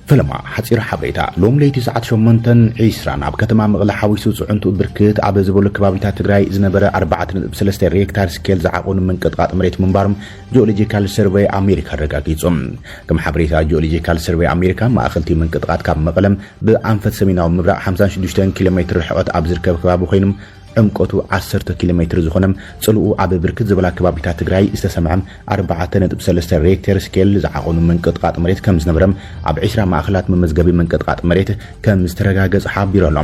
ፈለማ ሓፂር ሓበሬታ። ሎም ለይቲ ሰዓት ሸሞንተን ዒስራን ኣብ ከተማ መቐለ ሓዊሱ ፅዕንቱ ብርክት ኣብ ዝበሉ ከባቢታት ትግራይ ዝነበረ ኣርባዕተ ነጥቢ ሰለስተ ሬክታር ስኬል ዝዓቆኑ ምንቅጥቃጥ መሬት ምንባሮም ጂኦሎጂካል ሰርቬይ ኣሜሪካ ኣረጋጊጹ። ከም ሓበሬታ ጂኦሎጂካል ሰርቬይ ኣሜሪካ፣ ማእኸልቲ ምንቅጥቃጥ ካብ መቐለም ብኣንፈት ሰሜናዊ ምብራቕ ሓምሳን ሽዱሽተን ኪሎ ሜትር ርሕቐት ኣብ ዝርከብ ከባቢ ኮይኖም ዕምቆቱ ዓሰርተ ኪሎ ሜትር ዝኾነ ጽልኡ ኣብ ብርክት ዝበላ ከባቢታት ትግራይ ዝተሰምዐ ኣርባዕተ ነጥቢ ሰለስተ ሬክተር ስኬል ዝዓቐኑ ምንቅጥቃጥ መሬት ከም ዝነበረ ኣብ ዕስራ ማእኸላት መመዝገቢ ምንቅጥቃጥ መሬት ከም ዝተረጋገጸ ሓቢሩ ኣሎ።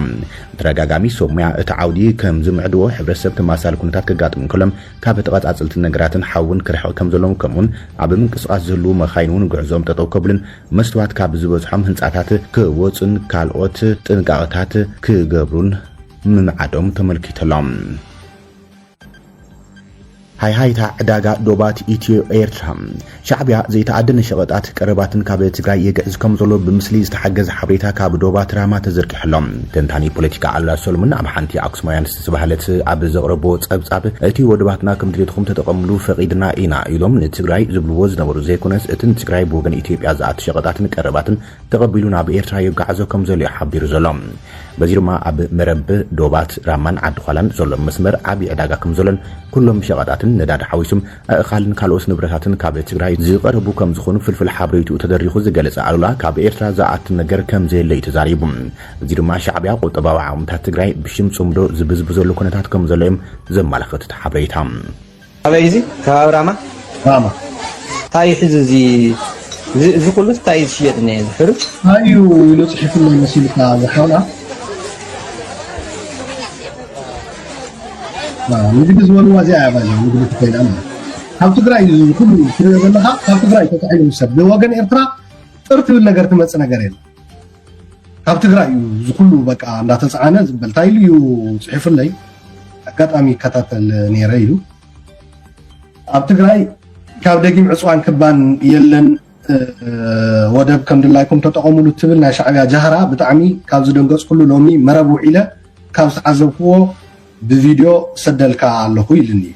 ብተደጋጋሚ ሰብ ሞያ እቲ ዓውዲ ከም ዝምዕድዎ፣ ሕብረተሰብ ተመሳሳሊ ኩነታት ከጋጥም እንከሎ ካብ ተቐጻጸልቲ ነገራትን ሓውን ክርሕቕ ከም ዘለዎም፣ ከምኡውን ኣብ ምንቅስቓስ ዝህልዉ መኻይን እውን ጉዕዞኦም ጠጠው ከብሉን መስትዋት ካብ ዝበዝሖም ህንጻታት ክወጹን ካልኦት ጥንቃቐታት ክገብሩን ምምዓዶም ተመልኪቱ ኣሎ። ሃይሃይታ ዕዳጋ ዶባት ኢትዮ ኤርትራ። ሻዕብያ ዘይተኣደነ ሸቐጣት ቀረባትን ካብ ትግራይ የግዕዝ ከም ዘሎ ብምስሊ ዝተሓገዘ ሓበሬታ ካብ ዶባት ራማ ተዘርጊሑ ኣሎ። ተንታኒ ፖለቲካ ኣሉላ ሰሎሞን ኣብ ሓንቲ ኣክሱማውያን ዝተባህለት ኣብ ዘቕረቦ ጸብጻብ፣ እቲ ወደባትና ከም ድሌትኩም ተጠቐምሉ ፈቒድና ኢና ኢሎም ንትግራይ ዝብልዎ ዝነበሩ ዘይኮነስ፣ እቲ ንትግራይ ብወገን ኢትዮጵያ ዝኣቱ ሸቐጣትን ቀረባትን ተቐቢሉ ናብ ኤርትራ የጓዓዞ ከም ዘሎ እዩ ሓቢሩ ዘሎ። በዚ ድማ ኣብ መረብ ዶባት ራማን ዓዲ ዃላን ዘሎ መስመር ዓቢ ዕዳጋ ከም ዘሎን፣ ኩሎም ሸቐጣትን ነዳዲ ሓዊሱም ኣእኻልን ካልኦት ንብረታትን ካብ ትግራይ ዝቐረቡ ከም ዝኾኑ ፍልፍል ሓበሬትኡ ተደሪኹ ዝገለጸ ኣሉላ፣ ካብ ኤርትራ ዝኣቱ ነገር ከም ዘየለ እዩ ተዛሪቡ። እዚ ድማ ሻዕብያ ቁጠባዊ ዓቕምታት ትግራይ ብሽም ጽምዶ ዝብዝብዘሉ ኩነታት ከም ዘሎ እዮም ዘመላኽት እቲ ሓበሬታ። ኣበይ እዚ? ከባቢ ራማ? ራማ። እንታይ እዩ ሕዚ እዚ፣ እዚ፣ እዚ ኩሉ እንታይ እዩ ዝሽየጥ እኒሀ? እዚ ሕሩጭ? እንታይ እዩ ኢሉ ጽሒፉለይ መሲሉካ ዝሓውና? ዋ፣ ንግዲ ዝበልዋ እዚኣ እያ ባይዘ፣ ንግዲ ተኮይና ማለት። ካብ ትግራይ እዩ እዚ ኩሉ ትሪኦ ዘለኻ፣ ካብ ትግራይ ተታሒሉ ዝሰድ። ብወገን ኤርትራ ጥር ትብል ነገር ትመጽእ ነገር የለን። ካብ ትግራይ እዩ እዚ ኩሉ በቃ እንዳተጻዕነ ዝበል። እንታይ ኢሉ እዩ ጽሒፉለይ? ኣጋጣሚ ይከታተል ነይረ ኢሉ። ኣብ ትግራይ ካብ ደጊም ዕፅዋን ክባን የለን፣ እ፣ ወደብ ከም ድላይኩም ተጠቐሙሉ ትብል ናይ ሻዕብያ ጃህራ ብጣዕሚ ካብ ዝደንገፅኩሉ ሎሚ መረብ ውዒለ ካብ ዝተዓዘብክዎ ብቪድዮ ሰደልካ ኣለኹ ኢልኒ እዩ።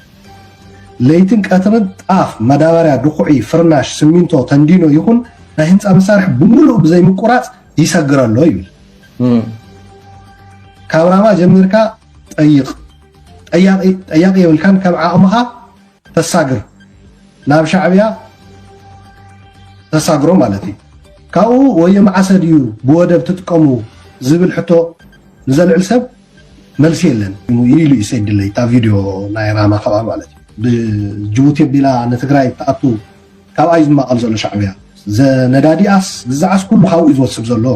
ለይትን ቀትርን ጣፍ፣ መዳበርያ፣ ድኹዒ፣ ፍርናሽ፣ ስሚንቶ፣ ተንዲኖ ይኹን ናይ ህንፃ መሳርሒ ብምሉእ ብዘይምቁራፅ ይሰግር ኣሎ ይብል። እም። ካብ ራማ ጀሚርካ ጠይቕ። ጠያቂ፣ ጠያቂ የብልካን፣ ከም ዓቕምኻ ተሳግር። ናብ ሻዕብያ ተሳግሮ ማለት እዩ። ካብኡ ወዮ መዓሰ ድዩ ብወደብ ትጥቀሙ ዝብል ሕቶ ንዘልዕል ሰብ መልሲ የለን ኢሉ እዩ ሰይድለይ። እታ ቪድዮ ናይ ራማ ካብኣ ማለት እዩ። ብጅቡቲ ኣቢላ ንትግራይ ትኣቱ ካብኣ እዩ ዝማቐል ዘሎ ሻዕብያ። ዘ-፣ ነዳዲኣስ ግዛዓስ ኩሉ ካብኡ እዩ ዝወስድ ዘሎ።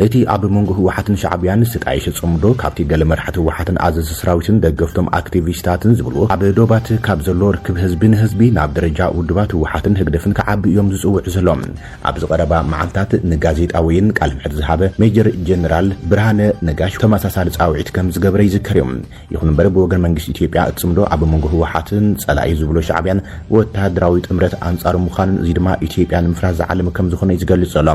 እቲ ኣብ መንጎ ህወሓትን ሻዕብያን ዝተጣየሸ ጽምዶ፣ ካብቲ ገለ መራሕቲ ህወሓትን ኣዘዝቲ ሰራዊትን ደገፍቶም ኣክቲቪስታትን ዝብልዎ፣ ኣብ ዶባት ካብ ዘሎ ርክብ ህዝቢ ንህዝቢ ናብ ደረጃ ውድባት ህወሓትን ህግደፍን ክዓቢ እዮም ዝጽውዑ ዘለዉ። ኣብዚ ቀረባ መዓልታት ንጋዜጣውያን ቃለ መሕትት ዝሃበ ሜጀር ጀነራል ብርሃነ ነጋሽ ተመሳሳሊ ጻውዒት ከም ዝገበረ ይዝከር እዩ። ይኹን እምበር፣ ብወገን መንግስቲ ኢትዮጵያ እቲ ጽምዶ ኣብ መንጎ ህወሓትን ጸላኢ ዝብሎ ሻዕብያን ወተሃደራዊ ጥምረት ኣንጻሩ ምዃኑን፣ እዚ ድማ ኢትዮጵያ ንምፍራስ ዝዓለመ ከም ዝኾነ እዩ ዝገልጽ ዘሎ።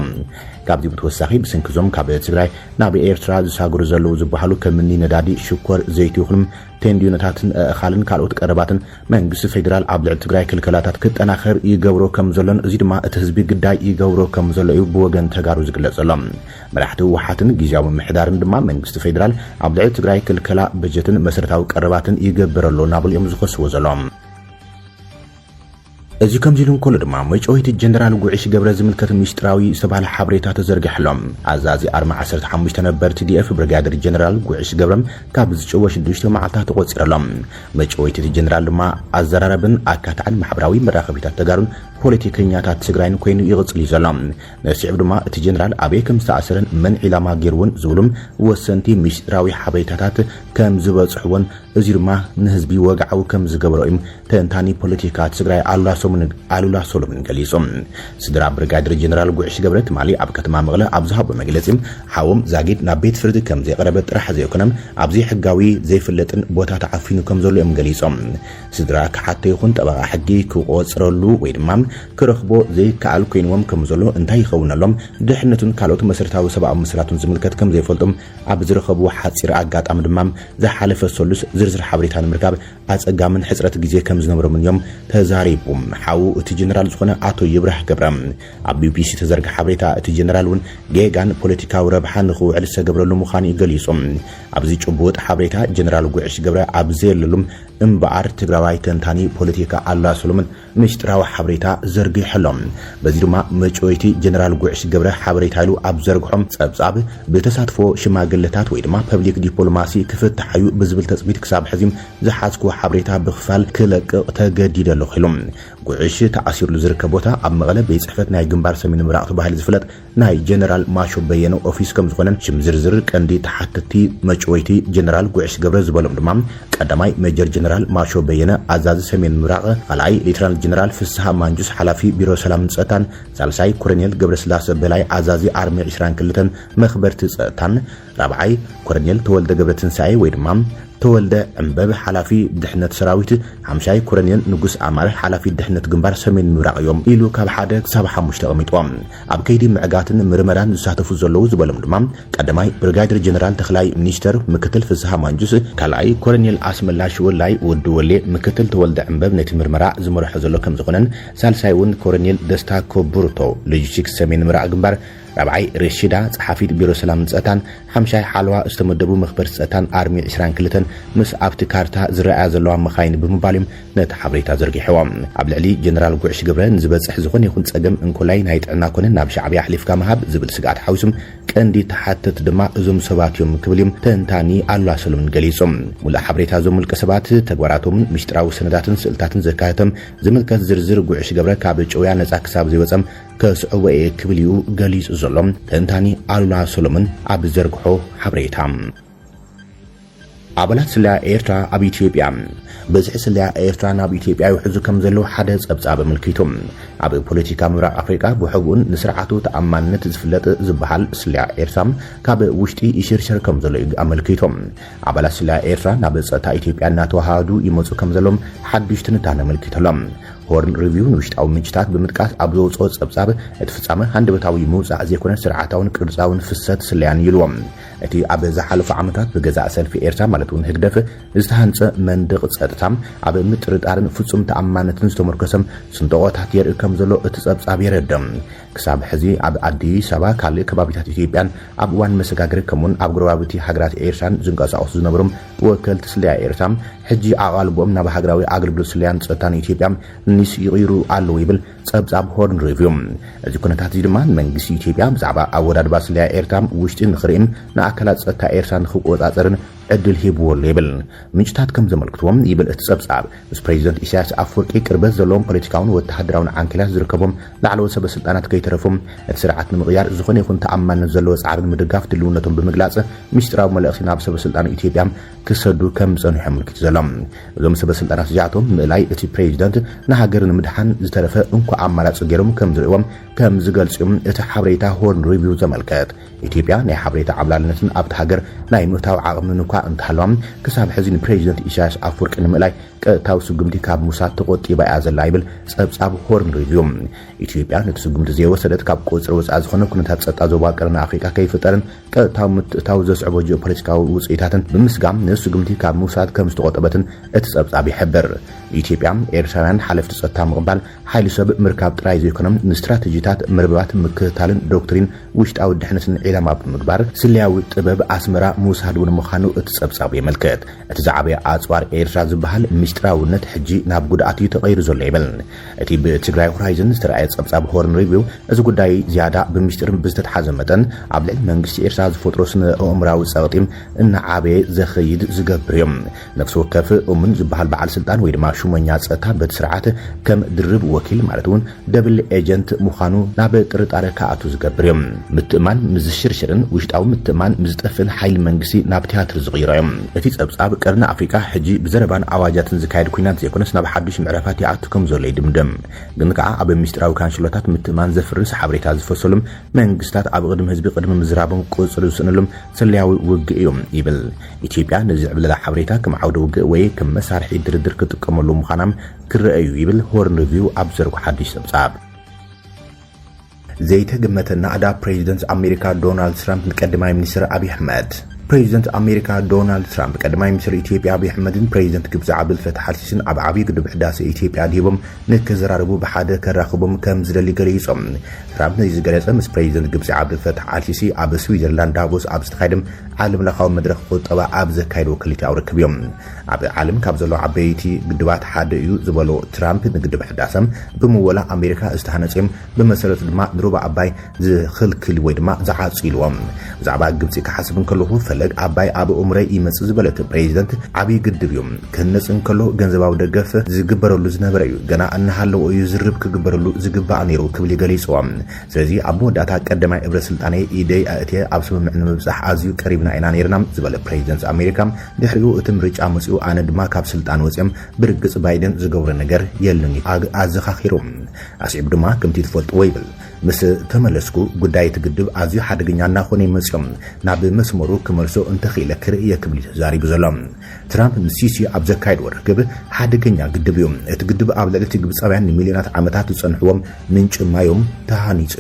ካብዚ ብተወሳኺ፣ ብሰንኪ እዞም ካብ ትግራይ ናብ ኤርትራ ዝሳገሩ ዘለዉ ዝበሃሉ ከምኒ ነዳዲ፣ ሽኮር፣ ዘይቲ ይኹን ቴንዲኖታትን ኣእኻልን ካልኦት ቀረባትን፣ መንግስቲ ፌደራል ኣብ ልዕሊ ትግራይ ክልከላታት ክጠናኸር ይገብሮ ከም ዘሎን፣ እዚ ድማ እቲ ህዝቢ ግዳይ ይገብሮ ከም ዘሎ እዩ ብወገን ተጋሩ ዝግለጽ ዘሎ። መራሕቲ ህወሓትን ግዝያዊ ምምሕዳርን ድማ መንግስቲ ፌደራል ኣብ ልዕሊ ትግራይ ክልከላ በጀትን መሰረታዊ ቀረባትን ይገብር ኣሎ እናበሉ እዮም ዝኸስዎ ዘሎ። እዚ ከምዚ ኢሉ እንከሎ ድማ፣ መጫወይቲ ጀነራል ጉዕሽ ገብረ ዝምልከት ምስጢራዊ ዝተባህለ ሓበሬታ ተዘርጊሑ ኣሎ። ኣዛዚ ኣርማ ዓሰርተ ሓሙሽተ ነበር ቲ ዲ ኤፍ ብርጋደር ጀነራል ጉዕሽ ገብረ ካብ ዝጭወ ሽዱሽተ መዓልታት ተቖጺሩ ኣሎ። መጫወይቲ እቲ ጀነራል ድማ ኣዘራረብን ኣካታዕን ማሕበራዊ መራኸቢታት ተጋሩን ፖለቲከኛታት ትግራይን ኮይኑ ይቕጽል እዩ ዘሎ። ነዚ ስዒቡ ድማ እቲ ጀነራል ኣበይ ከም ዝተኣሰረን መን ዒላማ ገይርዎን ዝብሉ ወሰንቲ ምስጢራዊ ሓበሬታታት ከም ዝበጽሕዎን፣ እዚ ድማ ንህዝቢ ወግዓዊ ከም ዝገበሮ እዩ ተንታኒ ፖለቲካ ትግራይ ኣሉላ ሰሎሞን፣ ኣሉላ ሰሎሞን ገሊጹ። ስድራ ብርጋዴር ጀነራል ጉዕሽ ገብረ ትማሊ ኣብ ከተማ መቐለ ኣብ ዝሃቦ መግለጺ፣ ሓዎም ዛጊድ ናብ ቤት ፍርዲ ከም ዘይቀረበ ጥራሕ ዘይኮነ፣ ኣብ ዘይሕጋዊ ዘይፍለጥን ቦታ ተዓፊኑ ከም ዘሎ እዮም ገሊጾም። ስድራ ክሓቶ ይኹን ጠበቓ ሕጊ ክቆጽረሉ ወይ ድማ ክረኽቦ ዘይከኣል ኮይንዎም ከም ዘሎ፣ እንታይ ይኸውነሎም፣ ድሕነቱን ካልኦት መሰረታዊ ሰብኣዊ መሰላቱን ዝምልከት ከም ዘይፈልጡ ኣብ ዝረኸብዎ ሓጺር ኣጋጣሚ ድማ፣ ዝሓለፈ ሰሉስ ዝርዝር ሓበሬታ ንምርካብ ኣጸጋምን ሕጽረት ግዜ ከም ዝነበሮምን እዮም ተዛሪቦም። ሓዉ እቲ ጀነራል ዝኾነ ኣቶ ይብራህ ገብረ ኣብ ቢቢሲ ተዘርግሐ ሓበሬታ፣ እቲ ጀነራል እውን ጌጋን ፖለቲካዊ ረብሓ ንኽውዕል ዝተገብረሉ ምዃኑ እዩ ገሊጹ። ኣብዚ ጭቡጥ ሓበሬታ ጀነራል ጉዕሽ ገብረ ኣብ ዘየለሉም እምበኣር ትግራዋይ ተንታኒ ፖለቲካ ኣሉላ ሰሎሞን ምስጢራዊ ሓበሬታ ዘርጊሑ ኣሎ። በዚ ድማ መጭወይቲ ጀነራል ጉዕሽ ገብረ ሓበሬታ ኢሉ ኣብ ዘርግሖም ጸብጻብ፣ ብተሳትፎ ሽማግለታት ወይ ድማ ፐብሊክ ዲፕሎማሲ ክፍታሕ እዩ ብዝብል ተጽቢት ክሳብ ሕዚ ዝሓዝኩዎ ሓበሬታ ብኽፋል ክለቅቕ ተገዲደ ኣለኹ ኢሉ። ጉዕሽ ተኣሲሩሉ ዝርከብ ቦታ ኣብ መቐለ ቤት ጽሕፈት ናይ ግንባር ሰሜን ምብራቕ ተባሂሉ ዝፍለጥ ናይ ጀነራል ማሾ በየነ ኦፊስ ከም ዝኾነን ሽም ዝርዝር ቀንዲ ተሓተቲ መጭወይቲ ጀነራል ጉዕሽ ገብረ ዝበሎም ድማ ቀዳማይ ሜጀር ጀነራል ማሾ በየነ ኣዛዚ ሰሜን ምብራቕ፣ ካልኣይ ሌተናል ጀነራል ፍስሃ ማንጁስ ሓላፊ ቢሮ ሰላምን ጸጥታን፣ ሳልሳይ ኮሎኔል ገብረስላሰ በላይ ኣዛዚ ኣርሚ ዕስራን ክልተን መኽበርቲ ጸጥታን፣ ራብዓይ ኮሎኔል ተወልደ ገብረትንሳኤ ወይ ድማ ተወልደ ዕምበብ ሓላፊ ድሕነት ሰራዊት፣ ሓምሻይ ኮሎኔል ንጉስ ኣማረ ሓላፊ ድሕነት ግንባር ሰሜን ምብራቕ እዮም ኢሉ ካብ ሓደ ክሳብ ሓሙሽተ ኣቐሚጥዎም። ኣብ ከይዲ ምዕጋትን ምርመራን ዝሳተፉ ዘለዉ ዝበሎም ድማ ቀዳማይ ብርጋዴር ጀነራል ተኽላይ ሚኒስተር፣ ምክትል ፍስሃ ማንጁስ፣ ካልኣይ ኮሎኔል ኣስመላሽ ወላይ ወዲ ወሌ፣ ምክትል ተወልደ ዕምበብ ነቲ ምርመራ ዝመርሖ ዘሎ ከም ዝኾነን ሳልሳይ እውን ኮሎኔል ደስታ ኮቡርቶ ሎጂስቲክስ ሰሜን ምብራቕ ግንባር፣ ራብዓይ ሬሽዳ ጸሓፊት ቢሮ ሰላምን ጸጥታን፣ ሓምሻይ ሓለዋ ዝተመደቡ መኽበርቲ ጸጥታን ኣርሚ ዕስራን ክልተን ምስ ኣብቲ ካርታ ዝረኣያ ዘለዋ መኻይን ብምባል እዮም ነቲ ሓበሬታ ዘርጊሕዎ። ኣብ ልዕሊ ጀነራል ጉዕሽ ገብረ ንዝበጽሕ ዝኾነ ይኹን ጸገም እንኮላይ ናይ ጥዕና ኮነ ናብ ሻዕብያ ኣሕሊፍካ ምሃብ ዝብል ስግኣት ሓዊሱ ቀንዲ ተሓተቲ ድማ እዞም ሰባት እዮም ክብል እዮም ተንታኒ ኣሉላ ሰሎሞን ገሊጹ። ሙሉእ ሓበሬታ እዞም ውልቀ ሰባት፣ ተግባራቶምን ምስጢራዊ ሰነዳትን ስእልታትን ዘካተተ ዝምልከት ዝርዝር ጉዕሽ ገብረ ካብ ጭውያ ነጻ ክሳብ ዘይወጸ ከስዕቦ እየ ክብል እዩ ገሊጹ ዘሎ ተንታኒ ኣሉላ ሰሎሞን ኣብ ዘርግሖ ሓበሬታ። ኣባላት ስለያ ኤርትራ ኣብ ኢትዮጵያ። ብዝሒ ስለያ ኤርትራ ናብ ኢትዮጵያ ይውሕዙ ከም ዘለዉ ሓደ ጸብጻብ ኣመልኪቱ። ኣብ ፖለቲካ ምብራቕ ኣፍሪቃ ብሕቡእን ንስርዓቱ ተኣማንነት ዝፍለጥ ዝበሃል ስለያ ኤርትራ ካብ ውሽጢ ይሽርሸር ከም ዘሎ እዩ ኣመልኪቱ። ኣባላት ስለያ ኤርትራ ናብ ጸጥታ ኢትዮጵያ እናተዋሃዱ ይመጹ ከም ዘለዎም ሓድሽ ትንታነ ኣመልኪቱ ኣሎ። ሆርን ሪቪው ንውሽጣዊ ምንጭታት ብምጥቃስ ኣብ ዘውፅኦ ጸብጻብ፣ እቲ ፍጻመ ሃንደበታዊ ምውጻእ ዘይኮነ ስርዓታውን ቅርጻውን ፍሰት ስለያን ይልዎ። እቲ ኣብ ዝሓለፉ ዓመታት ብገዛእ ሰልፊ ኤርትራ ማለት እውን ህግደፍ ዝተሃንጸ መንደቕ ጸጥታ፣ ኣብ ምጥርጣርን ፍጹም ተኣማንነትን ዝተመርኮሰ ስንጠቆታት የርኢ ከም ዘሎ እቲ ጸብጻብ የረድእ። ክሳብ ሕዚ ኣብ ኣዲስ ኣበባ፣ ካልእ ከባቢታት ኢትዮጵያን ኣብ እዋን መሰጋገሪ ከምኡውን ኣብ ጎረባብቲ ሃገራት ኤርትራን ዝንቀሳቐሱ ዝነበሩ ወከልቲ ስለያ ኤርትራ፣ ሕጂ ኣቓልቦኦም ናብ ሃገራዊ ኣገልግሎት ስለያን ጸጥታን ኢትዮጵያ ኒስ ይቕይሩ ኣለዉ ይብል ጸብጻብ ሆርን ሪቪው። እዚ ኩነታት እዚ ድማ ንመንግስቲ ኢትዮጵያ ብዛዕባ ኣወዳድባ ስለያ ኤርትራ ውሽጢ ንኽርእን ንኣካላት ጸጥታ ኤርትራ ንኽቆጻጸርን ዕድል ሂብዎ ኣሎ ይብል። ምንጭታት ከም ዘመልክትዎም ይብል እቲ ጸብጻብ፣ ምስ ፕሬዚደንት ኢሳያስ ኣፈወርቂ ቅርበት ዘለዎም ፖለቲካውን ወተሃደራውን ዓንኬላት ዝርከቦም ላዕለዎት ሰበ ስልጣናት ከይተረፉ እቲ ስርዓት ንምቕያር ዝኾነ ይኹን ተኣማንነት ዘለዎ ጻዕሪ ንምድጋፍ ድልውነቶም ብምግላጽ ምስጢራዊ መልእኽቲ ናብ ሰበ ስልጣን ኢትዮጵያ ክሰዱ ከም ዝጸንሑ ኣመልኪቱ ዘሎ። እዞም ሰበ ስልጣናት እዚኣቶም ምእላይ እቲ ፕሬዚደንት ንሃገር ንምድሓን ዝተረፈ እንኮ ኣማራጺ ገይሮም ከም ዝርእዎም ከም ዝገልጹ እቲ ሓበሬታ ሆርን ሪቪው ዘመልከት። ኢትዮጵያ ናይ ሓበሬታ ዓብላልነትን ኣብቲ ሃገር ናይ ምእታው ዓቕምን እኳ እንተሃለዋ፣ ክሳብ ሕዚ ንፕሬዚደንት ኢሳያስ ኣፈወርቂ ንምእላይ ቀጥታዊ ስጉምቲ ካብ ምውሳድ ተቖጢባ እያ ዘላ ይብል ጸብጻብ ሆርን ሪቪው። ኢትዮጵያ ነቲ ስጉምቲ ዘይወሰደት ካብ ቁጽሪ ወጻኢ ዝኾነ ኩነታት ጸጥታ ዞባ ቀርኒ ኣፍሪቃ ከይፍጠርን ቀጥታዊ ምትእታው ዘስዕቦ ጂኦፖለቲካዊ ውጽኢታትን ብምስጋም ነቲ ስጉምቲ ካብ ምውሳድ ከም ዝተቖጠበትን እቲ ጸብጻብ ይሕብር። ኢትዮጵያ ኤርትራውያን ሓለፍቲ ጸጥታ ምቕባል፣ ሓይሊ ሰብ ምርካብ ጥራይ ዘይኮነ ንስትራተጂታት መርበባት ምክትታልን ዶክትሪን ውሽጣዊ ድሕነትን ዒላማ ብምግባር ስለያዊ ጥበብ ኣስመራ ምውሳድ እውን ምዃኑ እቲ ጸብጻብ የመልክት። እቲ ዝዓበየ ኣጽዋር ኤርትራ ዝበሃል ምስጢራውነት ሕጂ ናብ ጉድኣት እዩ ተቐይሩ ዘሎ ይብል። እቲ ብትግራይ ሆራይዘን ዝተረኣየ ጸብጻብ ሆርን ሪቪው እዚ ጉዳይ ዝያዳ ብምስጢርን ብዝተትሓዘ መጠን ኣብ ልዕሊ መንግስቲ ኤርትራ ዝፈጥሮ ስነ ኣእምራዊ ጸቕጢ እናዓበየ ዘኸይድ ዝገብር እዩ። ነፍሲ ወከፍ እሙን ዝበሃል በዓል ስልጣን ወይ ድማ ሹመኛ ጸጥታ በቲ ስርዓት ከም ድርብ ወኪል ማለት እውን ደብል ኤጀንት ምዃኑ ናብ ጥርጣረ ክኣቱ ዝገብር እዩ። ምትእማን ምስ ዝሽርሽርን ውሽጣዊ ምትእማን ምስ ዝጠፍእን ሓይሊ መንግስቲ ናብ ትያትር ዝቕይሮ እዩ። እቲ ጸብጻብ ቀርኒ ኣፍሪቃ ሕጂ ብዘረባን ኣዋጃትን ዝካየድ ኲናት ዘይኮነስ ናብ ሓዱሽ ምዕራፋት ይኣቱ ከም ዘሎ ይድምድም። ግን ከኣ ኣብ ምስጢራዊ ካንሽሎታት ምትእማን ዘፍርስ ሓበሬታ ዝፈሰሉም መንግስታት ኣብ ቅድሚ ህዝቢ ቅድሚ ምዝራቦም ቁጽሪ ዝስእንሉም ስለያዊ ውግእ እዩ ይብል። ኢትዮጵያ ነዚ ዝዕብለላ ሓበሬታ ከም ዓውደ ውግእ ወይ ከም መሳርሒ ድርድር ክትጥቀመሉ ምዃና ክረአ እዩ ይብል ሆርን ሪቪው ኣብ ዘርጎ ሓድሽ ጸብጻብ። ዘይተገመተ ናእዳ ፕሬዚደንት ኣሜሪካ ዶናልድ ትራምፕ ንቀዳማይ ሚኒስትር ኣብይ ኣሕመድ። ፕሬዚደንት ኣሜሪካ ዶናልድ ትራምፕ ቀዳማይ ሚኒስትር ኢትዮጵያ ኣብይ ኣሕመድን ፕሬዚደንት ግብፂ ዓብዱልፈታሕ ኣልሲሲን ኣብ ዓብዪ ግድብ ሕዳሴ ኢትዮጵያ ኣድሂቦም ንክዘራረቡ ብሓደ ከራኽቦም ከም ዝደሊ ገሊጾም። ትራምፕ ነዚ ዝገለጸ ምስ ፕሬዚደንት ግብፂ ዓብዱልፈታሕ ኣልሲሲ ኣብ ስዊዘርላንድ ዳቮስ ኣብ ዝተኻየደ ዓለም ለኻዊ መድረኽ ቁጠባ ኣብ ዘካየድዎ ክልቲኣዊ ርክብ እዮም። ኣብ ዓለም ካብ ዘለዉ ዓበይቲ ግድባት ሓደ እዩ ዝበሎ ትራምፕ ንግድብ ሕዳሰ ብምወላ ኣሜሪካ ዝተሃነጹ እዮም፣ ብመሰረቱ ድማ ንሩባ ኣባይ ዝኽልክል ወይ ድማ ዝዓጽ ኢልዎም። ብዛዕባ ግብፂ ክሓስብ እንከለኹ ፈለግ ኣባይ ኣብ እምሮይ ይመጽእ ዝበለት ፕሬዚደንት ዓብዪ ግድብ እዩ። ክህነጽ እንከሎ ገንዘባዊ ደገፍ ዝግበረሉ ዝነበረ እዩ። ገና እናሃለዎ እዩ ዝርብ ክግበረሉ ዝግባእ ነይሩ ክብል ይገሊጽዎ። ስለዚ ኣብ መወዳእታ ቀዳማይ እብረ ስልጣነይ ኢደይ ኣእትየ ኣብ ስምምዕ ንምብጻሕ ኣዝዩ ቀሪብና ኢና ነይርና ዝበለ ፕሬዚደንት ኣሜሪካ ድሕሪኡ እቲ ምርጫ መጺኡ ኣነ ድማ ካብ ስልጣን ወጺኦም ብርግጽ ባይደን ዝገብሮ ነገር የለን ኣዘኻኺሩ። ኣስዒቡ ድማ ከምቲ ትፈልጥዎ ይብል። ምስ ተመለስኩ ጉዳይ እቲ ግድብ ኣዝዩ ሓደገኛ እናኾነ ይመፅኦም ናብ መስመሩ ክመልሶ እንተኽኢለ ክርእየ ክብል እዩ ተዛሪቡ ዘሎ። ትራምፕ ምስ ሲሲ ኣብ ዘካየድዎ ርክብ ሓደገኛ ግድብ እዩ። እቲ ግድብ ኣብ ልዕሊ እቲ ግብፃውያን ንሚልዮናት ዓመታት ዝፀንሕዎም ምንጪ ማዮም ተሃኒፁ።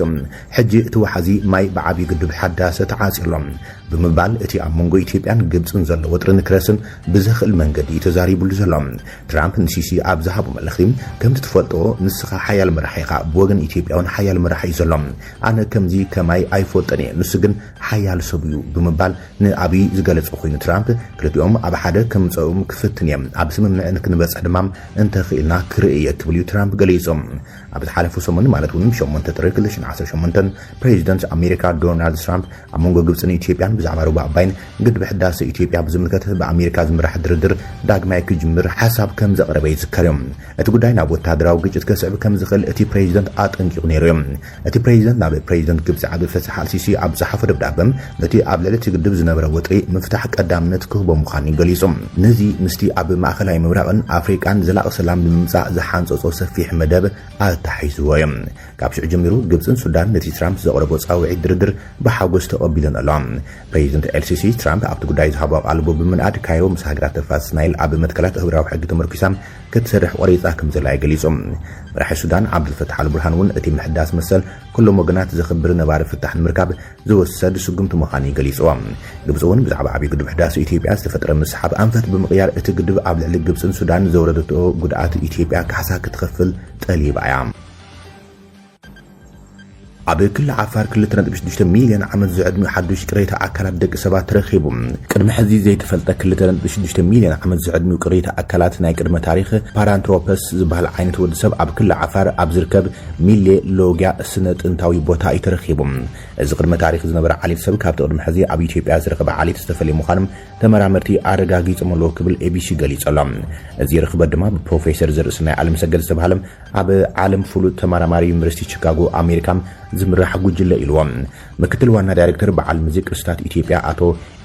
ሕጂ እቲ ወሓዚ ማይ ብዓብዪ ግድብ ሓዳሰ ተዓፅዩ ኣሎ ብምባል እቲ ኣብ መንጎ ኢትዮጵያን ግብፅን ዘሎ ወጥሪ ንክረስን ብዘኽእል መንገዲ እዩ ተዛሪቡሉ ዘሎ። ትራምፕ ንሲሲ ኣብ ዝሃቦ መልእኽቲ ከምቲ ትፈልጦ ንስኻ ሓያል መራሒ ኢኻ፣ ብወገን ኢትዮጵያ እውን ሓያል መራሒ እዩ ዘሎ። ኣነ ከምዚ ከማይ ኣይፈልጦን እየ፣ ንሱ ግን ሓያል ሰብ እዩ ብምባል ንኣብይ ዝገለጸ ኮይኑ ትራምፕ ክልቲኦም ኣብ ሓደ ከምፀኦም ክፍትን እየ፣ ኣብ ስምምዕ ክንበፅሕ ድማ እንተኽኢልና ክርኢ እየ ክብል እዩ ትራምፕ ገሊጹ። ኣብ ዝሓለፉ ሰሙን ማለት እውን ሸሞንተ ጥሪ ክልተ ሽሕን ዓሰርተ ሸሞንተን ፕሬዚደንት ኣሜሪካ ዶናልድ ትራምፕ ኣብ መንጎ ግብፅን ኢትዮጵያን ብዛዕባ ሩባ ኣባይን ግድብ ሕዳሰ ኢትዮጵያ ብዝምልከት ብኣሜሪካ ዝምራሕ ድርድር ዳግማይ ክጅምር ሓሳብ ከም ዘቕረበ ይዝከር እዩ። እቲ ጉዳይ ናብ ወታደራዊ ግጭት ከስዕብ ከም ዝኽእል እቲ ፕሬዚደንት ኣጠንቂቑ ነይሩ እዩ። እቲ ፕሬዚደንት ናብ ፕሬዚደንት ግብፂ ዓብዱልፈታሕ ኣልሲሲ ኣብ ዝሓፎ ደብዳበ ነቲ ኣብ ልዕሊ እቲ ግድብ ዝነበረ ወጥሪ ምፍታሕ ቀዳምነት ክህቦ ምዃኑ ገሊጹ። ነዚ ምስቲ ኣብ ማእኸላይ ምብራቕን ኣፍሪቃን ዘላቒ ሰላም ንምምጻእ ዝሓንጸጾ ሰፊሕ መደብ ኣተሓሒዝዎ እዩ። ካብ ሽዑ ጀሚሩ ግብፅን ሱዳን ነቲ ትራምፕ ዘቕረቦ ፃውዒት ድርድር ብሓጎስ ተቐቢለን ኣለዋ። ፕሬዚደንት ኤልሲሲ ትራምፕ ኣብቲ ጉዳይ ዝሃቦ ኣቓልቦ ብምንኣድ ካይሮ ምስ ሃገራት ተፋሰስ ናይል ኣብ መትከላት ኣህጉራዊ ሕጊ ተመርኪሳ ክትሰርሕ ቆሪፃ ከም ዘላ ገሊፁ። መራሒ ሱዳን ዓብዱልፈታሕ ኣልቡርሃን እውን እቲ ምሕዳስ መሰል ኩሎም ወገናት ዘኽብር ነባሪ ፍታሕ ንምርካብ ዝወሰድ ስጉምቲ ምዃኑ ገሊፅዎ። ግብፂ እውን ብዛዕባ ዓብዪ ግድብ ሕዳስ ኢትዮጵያ ዝተፈጠረ ምስሓብ ኣንፈት ብምቕያር እቲ ግድብ ኣብ ልዕሊ ግብፅን ሱዳን ዘውረደቶ ጉድኣት ኢትዮጵያ ካሕሳ ክትኸፍል ጠሊባ እያ። ኣብ ክሊ ዓፋር ክልተ ነጥቢ ሽዱሽተ ሚልዮን ዓመት ዝዕድሚኡ ሓዱሽ ቅሪተ ኣካላት ደቂ ሰባት ተረኺቡ። ቅድሚ ሕዚ ዘይተፈልጠ ክልተ ነጥቢ ሽዱሽተ ሚልዮን ዓመት ዝዕድሚኡ ቅሪተ ኣካላት ናይ ቅድመ ታሪኽ ፓራንትሮፐስ ዝበሃል ዓይነት ወዲ ሰብ ኣብ ክሊ ዓፋር ኣብ ዝርከብ ሚሌ ሎጊያ ስነ ጥንታዊ ቦታ እዩ ተረኺቡ። እዚ ቅድመ ታሪኽ ዝነበረ ዓሌት ሰብ ካብቲ ቅድሚ ሕዚ ኣብ ኢትዮጵያ ዝረኸበ ዓሌት ዝተፈልየ ምዃኑ ተመራመርቲ ኣረጋጊጾም ኣለዉ ክብል ኤቢሲ ገሊጹ ኣሎ። እዚ ርኽበት ድማ ብፕሮፌሰር ዘርእሰናይ ኣለምሰገድ ዝተባህለ ኣብ ዓለም ፍሉጥ ተመራማሪ ዩኒቨርሲቲ ቺካጎ ኣሜሪካ ዝምራሕ ጉጅለ ኢልዎ። ምክትል ዋና ዳይሬክተር በዓል ምዚ ቅርስታት ኢትዮጵያ ኣቶ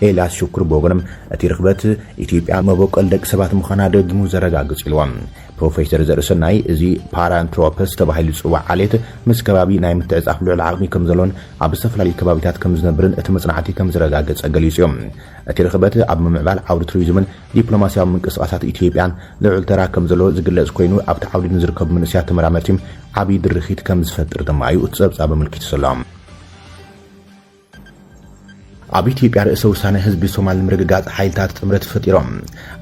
ኤልያስ ሽኩር ብወገኖም እቲ ርኽበት ኢትዮጵያ መበቆል ደቂ ሰባት ምዃና ደጊሙ ዘረጋግጽ ኢልዎ። ፕሮፌሰር ዘርእሰናይ እዚ ፓራንትሮፐስ ተባሂሉ ዝጽዋዕ ዓሌት ምስ ከባቢ ናይ ምትዕጻፍ ልዑል ዓቕሚ ከም ዘሎን ኣብ ዝተፈላለዩ ከባቢታት ከም ዝነብርን እቲ መጽናዕቲ ከም ዘረጋገጸ ገሊጹ እዮም። እቲ ርኽበት ኣብ ምምዕባል ዓውዲ ቱሪዝምን ዲፕሎማሲያዊ ምንቅስቓሳት ኢትዮጵያን ልዑል ተራ ከም ዘለዎ ዝግለጽ ኮይኑ ኣብቲ ዓውዲ ንዝርከቡ መንእሰያት ተመራመርቲ ዓብዪ ድርኺት ከም ዝፈጥር ድማ እዩ እቲ ጸብጻብ ኣመልኪቱ ዘሎ። ኣብ ኢትዮጵያ ርእሰ ውሳነ ህዝቢ ሶማል ንምርግጋጽ ሓይልታት ጥምረት ፈጢሮም።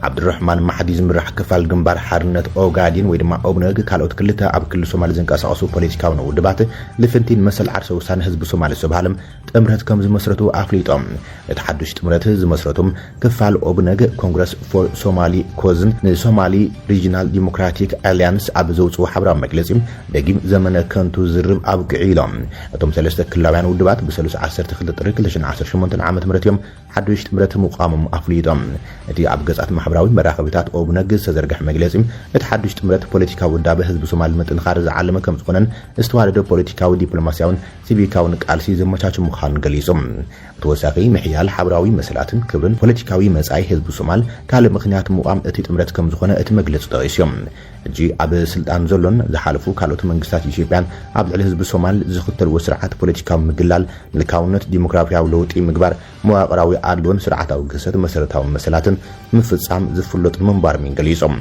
ዓብዱራሕማን ማሕዲ ዝምራሕ ክፋል ግንባር ሓርነት ኦጋዴን ወይ ድማ ኦብነግ ካልኦት ክልተ ኣብ ክልል ሶማል ዝንቀሳቐሱ ፖለቲካዊ ውድባት ልፍንቲን መሰል ዓርሰ ውሳነ ህዝቢ ሶማል ዝተባሃለ ጥምረት ከም ዝመስረቱ ኣፍሊጦም። እቲ ሓዱሽ ጥምረት ዝመስረቶም ክፋል ኦብነግ ኮንግረስ ፎር ሶማሊ ኮዝን ንሶማሊ ሪጂናል ዲሞክራቲክ ኣሊያንስ ኣብ ዘውፅኡ ሓበራዊ መግለፂ ደጊም ዘመነ ከንቱ ዝርብ ኣብቂዑ ኢሎም። እቶም ሰለስተ ክልላውያን ውድባት ብሰሉስ ዓሰርተ ክልተ ጥሪ ክልተ ሽሕን ዓሰርተ ሸሞንተን ዓመተ ምህረት እዮም ሓዱሽ ጥምረት ምቋሞም ኣፍሊጦም። እቲ ኣብ ገጻት ማሕበራዊ መራኸቢታት ኦብነግ ዝተዘርግሐ መግለጺ እቲ ሓዱሽ ጥምረት ፖለቲካዊ ውዳበ ህዝቢ ሶማል ንምጥንኻር ዝዓለመ ከም ዝኾነን ዝተዋደደ ፖለቲካዊ ዲፕሎማሲያውን ሲቪካውን ቃልሲ ዘመቻቹ ምዃኑን ገሊጹ። ብተወሳኺ ምሕያል ሓበራዊ መሰላትን ክብርን ፖለቲካዊ መጻኢ ህዝቢ ሶማል ካልእ ምኽንያት ምቋም እቲ ጥምረት ከም ዝኾነ እቲ መግለጺ ጠቒሱ። ሕጂ ኣብ ስልጣን ዘሎን ዝሓለፉ ካልኦት መንግስታት ኢትዮጵያን ኣብ ልዕሊ ህዝቢ ሶማል ዝኽተልዎ ስርዓት ፖለቲካዊ ምግላል ምልካውነት ዲሞክራሲያዊ ለውጢ ምግባር መዋቕራዊ ኣድልዎን ስርዓታዊ ግህሰት መሰረታዊ መሰላትን ምፍጻም ዝፍለጡ ምንባሮም ገሊጾም።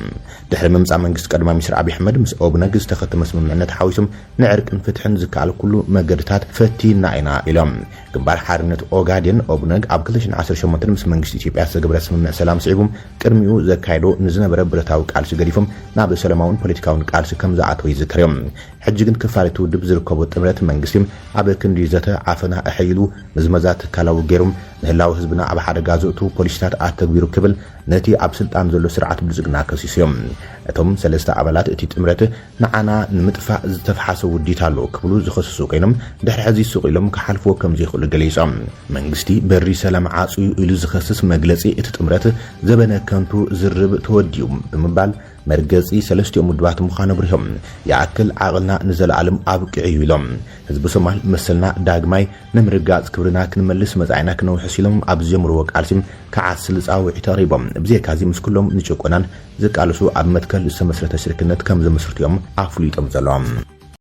ድሕሪ ምምጻእ መንግስቲ ቀዳማይ ሚኒስትር ኣብይ ኣሕመድ ምስ ኦብነግ ዝተኸተመ ስምምዕነት ሓዊሶም ንዕርቅን ፍትሕን ዝከኣል ኩሉ መገድታት ፈቲና ኢና ኢሎም። ግንባር ሓርነት ኦጋዴን ኦብነግ ኣብ ክልተ ሽሕን ዓሰርተ ሸሞንተን ምስ መንግስቲ ኢትዮጵያ ዝተገብረ ስምምዕ ሰላም ስዒቡ ቅድሚኡ ዘካየዶ ንዝነበረ ብረታዊ ቃልሲ ገዲፎም ናብ ሰላማውን ፖለቲካውን ቃልሲ ከም ዝኣተወ ይዝከር እዮም። ሕጂ ግን ክፋል እቲ ውድብ ዝርከቦ ጥምረት መንግስቲ ኣብ ክንዲ ዘተ ዓፈና ኣሐይሉ ምዝመዛ ትካላዊ ገይሮም ንህላው ህዝብና ኣብ ሓደጋ ዘእቱ ፖሊሲታት ኣተግቢሩ ክብል ነቲ ኣብ ስልጣን ዘሎ ስርዓት ብልጽግና ከሲሱ እዮም። እቶም ሰለስተ ኣባላት እቲ ጥምረት ንዓና ንምጥፋእ ዝተፍሓሰ ውዲት ኣሎ ክብሉ ዝኸስሱ ኮይኖም ድሕሪ ሕዚ ስቕ ኢሎም ክሓልፍዎ ከም ዘይኽእሉ ገሊጾም። መንግስቲ በሪ ሰላም ዓጽዩ ኢሉ ዝኸስስ መግለጺ እቲ ጥምረት ዘበነ ከንቱ ዝርብ ተወዲኡ ብምባል መርገጺ ሰለስቲኦም ውድባት ምዃኑ ኣብሪሆም። ይኣክል ዓቕልና ንዘለኣለም ኣብቂዑ እዩ ኢሎም። ህዝቢ ሶማል መሰልና ዳግማይ ንምርጋጽ ክብርና ክንመልስ መጻኢና ክነውሕስ ኢሎም ኣብ ዝጀምርዎ ቃልሲ ክዓስል ጻውዒት ኣቕሪቦም። ብዘይካዚ ምስ ኩሎም ንጭቆናን ዝቃልሱ ኣብ መትከል ዝተመስረተ ሽርክነት ከም ዝምስርቱ እዮም ኣፍሊጦም ዘለዎም።